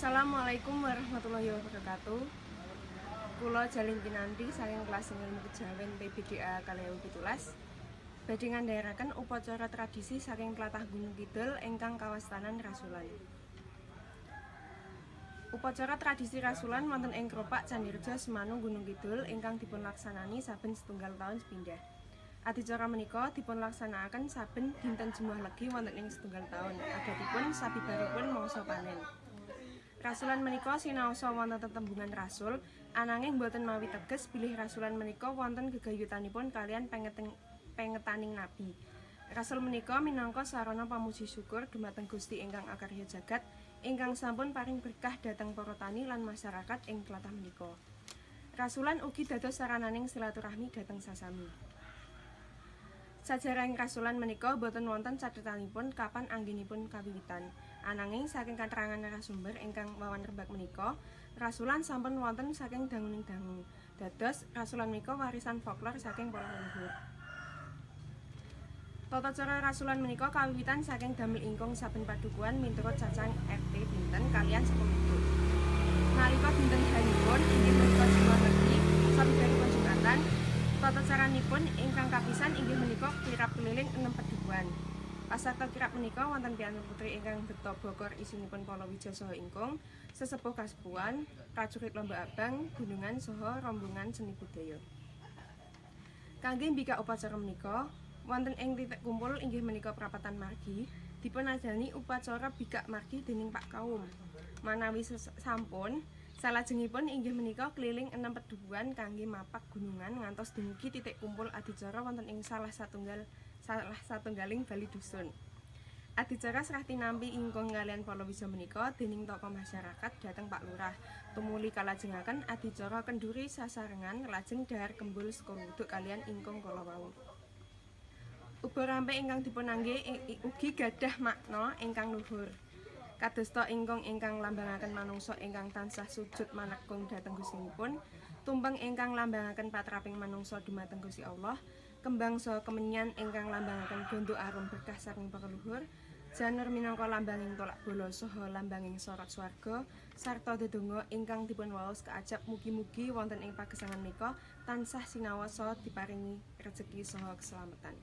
Assalamualaikum warahmatullahi wabarakatuh. Kula Jalin Kinanti saking kelas Ilmu Kejawen PBDA 2017 badhe ngandharaken upacara tradisi saking tlatah Gunung Kidul ingkang kawastanan Rasulan. Upacara tradisi Rasulan wonten ing Kropak, Candirejo, Semanu, Gunung Kidul ingkang dipunlaksanani saben setunggal taun sepindah. Adicara menika dipunlaksanakaken saben dinten Jemuah Legi wonten ing setunggal taun, adatipun sabibaripun mangsa panen. Rasulan menika sinaosa wonten tetembungan rasul, ananging boten mawi teges bilih rasulan menika wonten gegayutanipun kaliyan pengetaning nabi. Rasul menika minangka sarana pamuji syukur dumateng Gusti ingkang akarya jagat ingkang sampun paring berkah dhateng para tani lan masyarakat ing tlatah menika. Rasulan ugi dados sarananing silaturahmi dhateng sasami. Sajarahing rasulan menika boten wonten catetanipun kapan anggenipun kawiwitan. Ananging saking katerangan narasumber ingkang wawan rebag menika, rasulan sampun wonten saking danguning dangu. Dados rasulan menika warisan folklor saking para leluhur. Tata cara rasulan menika kawiwitan saking damel ingkung saben padukuhan miturut cacahing RT pinten kaliyan sepuh. Nalika dinten H-nipun inggih menika Jemuah Legi sabibaripun Jumatan, tata caranipun ingkang kapisan inggih menika kirab keliling 6 padukuhan. Pasarta kirab menika wonten piantun putri ingkang beto bokor isinipun palawija saha ingkung, sesepuh kasepuhan, prajurit Lombok Abang, gunungan saha rombongan seni budaya. Kangge mbikak upacara menika, wonten ing titik kumpul inggih menika prapatan margi, dipunadani upacara bikak margi dening Pak Kaum. Manawi sampun, salajengipun inggih menika keliling 6 pedukuhan kangge mapak gunungan ngantos dumugi titik kumpul adicara wonten ing salah satunggaling bali dusun. Adicara serah tinampi ingkung kaliyan palawija menika dening tokoh masyarakat dhateng Pak Lurah. Tumuli kalajengaken adicara kenduri sasarengan lajeng dhahar kembul seka luduk kaliyan ingkung kala wau. Uba rampe ingkang dipunangge ugi gadah makna ingkang luhur. Kadosta ingkung ingkang nglambangaken manungsa ingkang tansah sujud manekung dhateng Gustinipun, tumpeng ingkang nglambangaken patraping manungsa dumateng Gusti Allah, kembang saha kemenyan ingkang nglambangaken gondo arum berkah saking para leluhur, janur minangka lambanging tolak bala saha lambanging sorot swarga, sarta dedonga ingkang dipunwaos keajab mugi-mugi wonten ing pagesangan menika tansah sinaos saha diparingi rejeki saha keselamatan.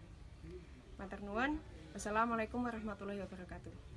Matur nuwun. Wassalamualaikum warahmatullahi wabarakatuh.